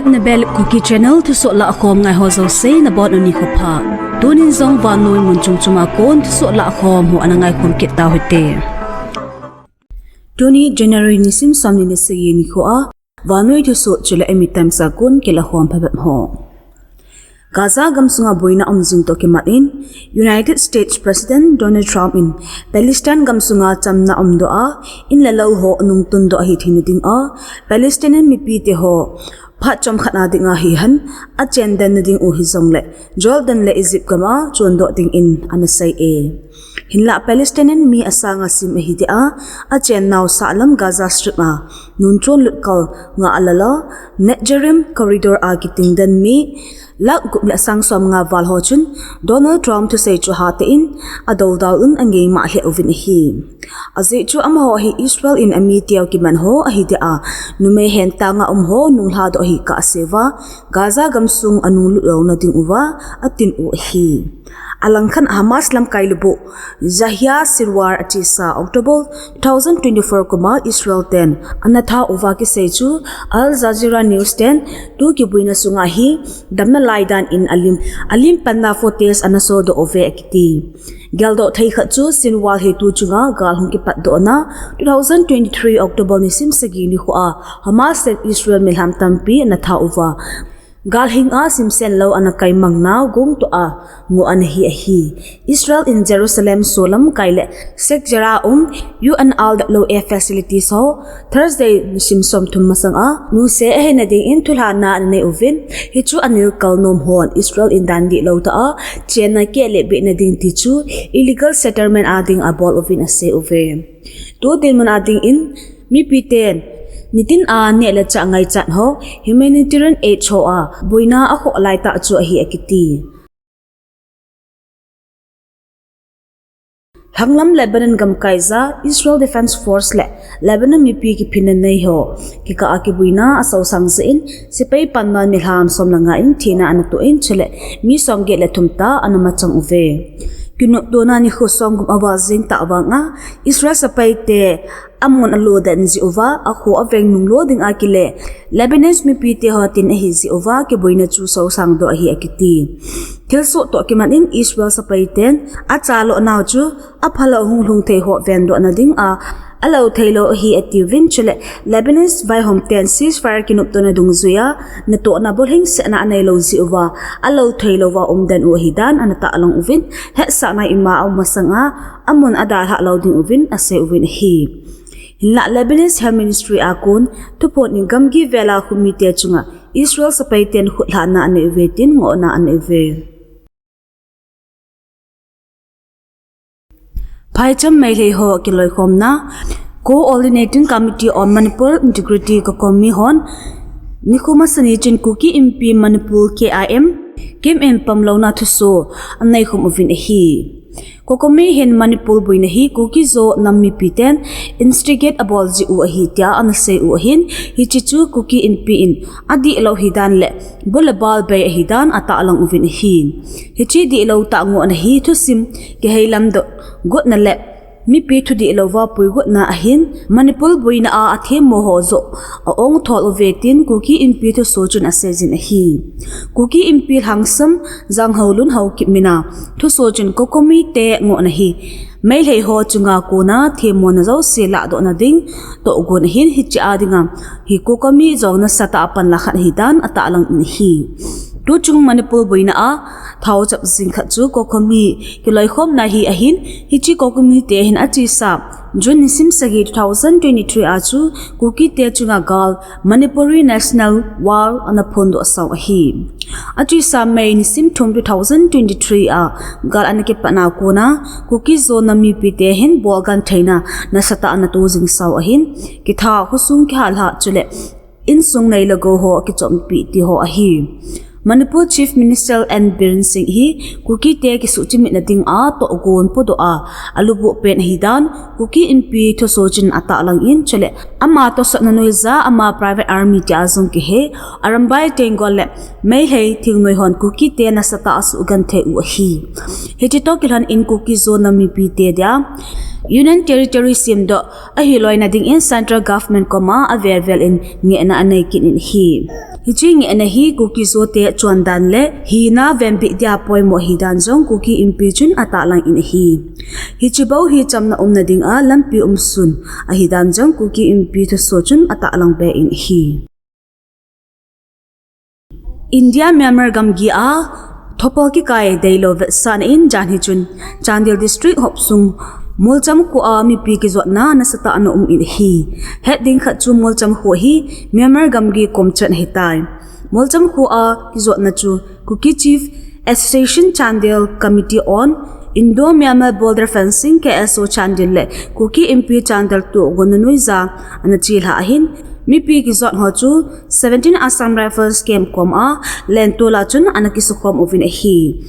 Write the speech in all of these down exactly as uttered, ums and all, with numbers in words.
Nabel Kuki Channel thusoh lahkhom ngai ho jouse nabonun nikho pha. Tunin jong vannoi mun chom chom a kon thusoh lahkhom ho ana ngaikhom kit tauhite. Tuni January nisim somni le sagi nikho a vannoi thusoh chule Eimi Times a kon kilahkhom phabep ho. Gaza gamsunga boina um jing toh kimat in, United States President Donald Trump in Palestine gamsunga chamna umdoh a, in le lou ho nungtundoh ahi theina dinga, Palestinian mipite ho phat chomkhat a dinga hihen, achen den na ding u hijongle, Jordan le Egypt gam a chondoh dingin ana sei e. Hinlah Palestinian mi asanga sim ahi dia, achennau sahlam Gaza Strip a nungchon lut kal nga alala, Netzarim corridor a kiting den mi lakh gup le sang somnga val ho chun Donald Trump thusei chu hatah in adodal un angeimah lheh uvin ahi. Ajeh chu amaho hi Israel in amiteu kiman ho ahi dia, numei hentanga um ho nunglhadoh ahi kah a asei uva, Gaza gamsung anunglut louna ding uva atin u ahi. Alangkhat Hamas lamkai lubuh Yahya Sinwar achesa October two thousand twenty-four kum a Israel ten ana that uva kisei chu Al Jazeera News ten tu kibuina sunga hi damna lai dan in alim, alim panna footage ana sodoh uve akiti. Geldoh thei khat chu Sinwar hi tu chunga gal hung kipatdohna two thousand twenty-three October nisim sagi nikho a Hamas ten Israel milham tampi ana that uva, gal hinga simsen lou ana kaimang nau gongtoh a ngoh ana hi ahi. Israel in Jerusalem solamkai le Sheikh Jarrah a um U N R W A facilities ho Thursday nisim somthum masanga nuse aheina dingin thulhahna ana nei uvin, hichu anel kal nom hon Israel in dan dihlou tah a chenna keh le behna ding tichu illegal settlement a dinga abol uvin asei uve. Tu dinmun a dingin mipiten nitin a neh le chah ngaichat ho humanitarian aid ho a boina akhoh laitah chu ahi akiti. Lhanglam Lebanon gamkaija Israel Defense Force le Lebanon mipi kiphinna nei ho kikah a kibuina asosang jeh in sepai panna milham som le nga in thina ana toh in chule mi somget le thum tah ana machang uve. Kinoptona nikho somgup aval jeng tah vanga Israel sepaite amun alo den jeh uva akho aveng nunglo dinga kile Lebanese mipite ho tin ahi jeh uva kibuina chu sosangdoh ahi akiti. Thilsoh toh kimat in Israel sepaiten achalohnau chu aphalou hunglhung thei ho vendohna dinga alou theilou ahi atiuvin chule Lebanese vaihomten ceasefire kinoptona dungjuia natohna bolhingsetna aneilou jeh uva alou theilouva umden u ahidan ana tahlang uvin, hetsahna ima aum masanga amun adalhah lou ding uvin asei uvin ahi. Hinlah Lebanese Health Ministry a kon thuphon in gamgi vela khoh mite chunga Israel sepaiten khutlhahna anei uve tin ngohna anei uve. Phaicham Meitei ho kiloikhomna Coordinating Committee on Manipur Integrity COCOMI hon nikho masani chun Kuki Inpi Manipur K I M camp in pamlouna thuso aneikhum uvin ahi. COCOMI hin Manipur boina hi Kuki-Zo nam mipiten instigate abol jeh u ahi tia ana sei u ahin, hiche chu Kuki Inpi in adihlou hidan le bu le bal bei ahidan atahlang uvin ahi. Hiche dihlou tah ngohna hi thusim kiheilamdoh gotna le mipi thudihlouva puigotna ahin, Manipur boina a athemmo ho joh a-ongthol uve tin Kuki Inpi thuso chun aseijin ahi. Kuki Inpi lhangsam Janghoulun Haokip mina thuso chun COCOMI te ngohna hi Meitei ho chunga kona themmona jouse lahdohna ding tohgon ahin, hiche a dinga hi COCOMI jong nasatah a panla khat ahidan atahlang in ahi. Tuchung Manipur boina a thaochap jing khat chu COCOMI kiloikhomna hi ahin, hiche COCOMI te hin achesa June nisim sagi two thousand twenty-three a chu Kuki te chunga gal Manipuri National War ana phondoh sau ahi. Achesa May nisim thum two thousand twenty-three a gal ana kipatna kona Kuki-Zo nam mipite hin bolgan theina nasatah ana to jing sau ahin, kitha khosung kihalha chule insung nei le gou ho kichompi ti ho ahi. Manipur Chief Minister N Biren Singh hi Kuki te kisuhchimitna dinga tohgon podoh a alubuh pen ahidan Kuki Inpi thuso chun atahlang in chule Ama tosotna noiya ama private army tia jong kihe, Arambai Tenggol le Meitei thingnoi hon Kuki te nasatah a asuhgenthei u ahi. Hiche toh kilhon in Kuki Zo nam mipi te dia Union Territory semdoh ahi loina dingin Central Government koma avel vel in ngehna anei kit in ahi. Hiche ngehna hi Kuki Zo te chondan le hina venbit dia poimo ahidan jong Kuki Inpi chun atahlang in ahi. Hiche bou hi chamna umna dinga lampi umsun ahidan jong Kuki Inpi thusoh chun atahlang be in ahi. India Myanmar gamgi a thopol kikai deilou vetsahna in janhi chun Chandel District hopsung Molcham kho a mipi kijotna nasatah a ana um in ahi. Het ding khat chu Molcham kho hi Myanmar gamgi kom chan ahitai. Molcham kho a kijotna chu Kuki Chief Association Chandel, Committee on Indo-Myanmar Border Fencing, K S O Chandel le Kuki Inpi Chandel toh gonna noiya ana chelha ahin, mipi kijot ho chu seventeen Assam Rifles camp koma lentol a chun ana kisukhom uvin ahi.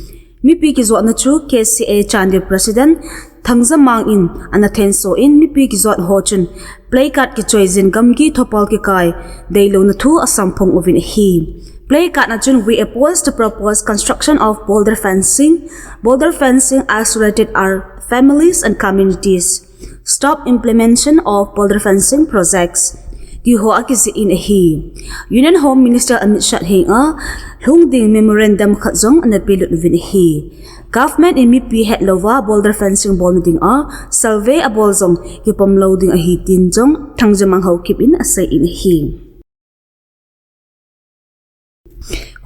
Mipi kijotna chu K C A Chandel President Thangjamang in ana thenso in mipi kijot ho chun placard kichoiyin gamgi thopol kikai deilouna thu asamphong uvin ahi. Placard na chun, "We oppose the proposed construction of border fencing. Border fencing isolated our families and communities. Stop implementation of border fencing projects," ti ho akijih in ahi. Union Home Minister Amit Shah henga lhung ding memorandum khat jong ana pelut uvin ahi. Government in mipi hetlouva border fencing bolna dinga survey abol jong kipom lou ding ahi tin jong Thangjamang Haokip in asei in ahi.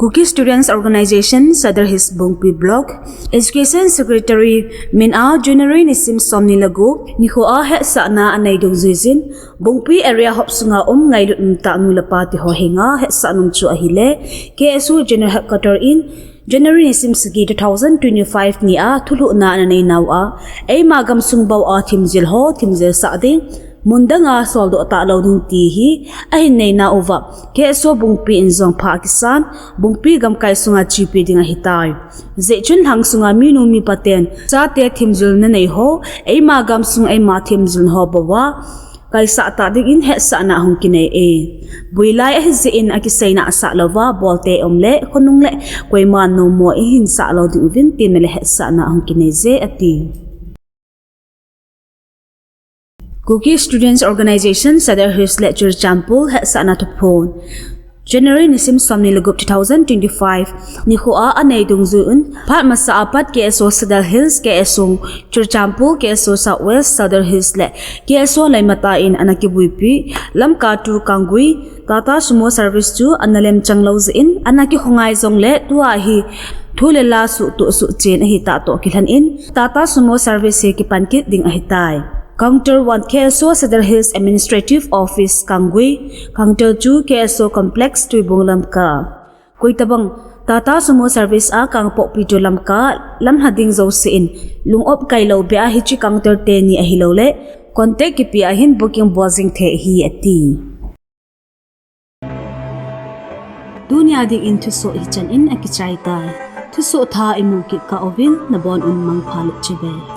Kuki Students Organisation, Sadar Hills Bungpi Block, Education Secretary min a January nisim somni le gup nikho a hetsahna anei dungjuiyin, Bungpi area hopsunga um ngailut umtah nu le pa te ho henga hetsah nom chu ahile, K S O General Headquarter in January nisim sagi two thousand twenty-five ni a thulhuhna ana neinauva, eima gamsung bou a thimjil ho thimjilsah ding, mun danga soldoh talou ding ti hi ahin neina uva, K S O Bungpi in jong pha akisan, Bungpi gamkai sunga chepi ding ahitai. Hijeh chun lhang sunga minu mipa ten chate thimjilna nei ho, eima gamsung eima thimjilna ho bou a kaisah tah dingin hetsahna ahung kinei e. Builai ahijeh in akiseina asah louva, bolte umle khonung le koima nomo ihin sah lou ding uvin tin le hetsahna ahung kinei je ati. Kuki Students Organisation, Sadar Hills le Churachandpur hetsahna thuphon. January nisim somni le gup two thousand twenty-five nikho a anei dungjuiyin, phat masa a pat K S O Sadar Hills, K S O Churachandpur, K S O South West, Sadar Hills le K S O Laimata in ana kibuipi Lamka to Kangui Tata Sumo service chu ana lemchang lou jeh in ana kikhongai jongle tua hi thu le la suhtuh suhchen ahitah toh kilhon in Tata Sumo service hi kipan kit ding ahitai. Counter one K S O Sadar Hills Administrative Office Kangui, Counter two K S O Complex Tuibong Lamka. Koitabang Tata Sumo service a Kangpokpi to Lamka lamlha ding jouse in lung-op kailou beh a hiche counter teni ahilouleh contact kipe a hin booking bol jing thei ahi ati. Tunia dingin thusoh hichan in akichai tai. Thusoh thah imu kit kah uvin nabon un mangpha le chibai.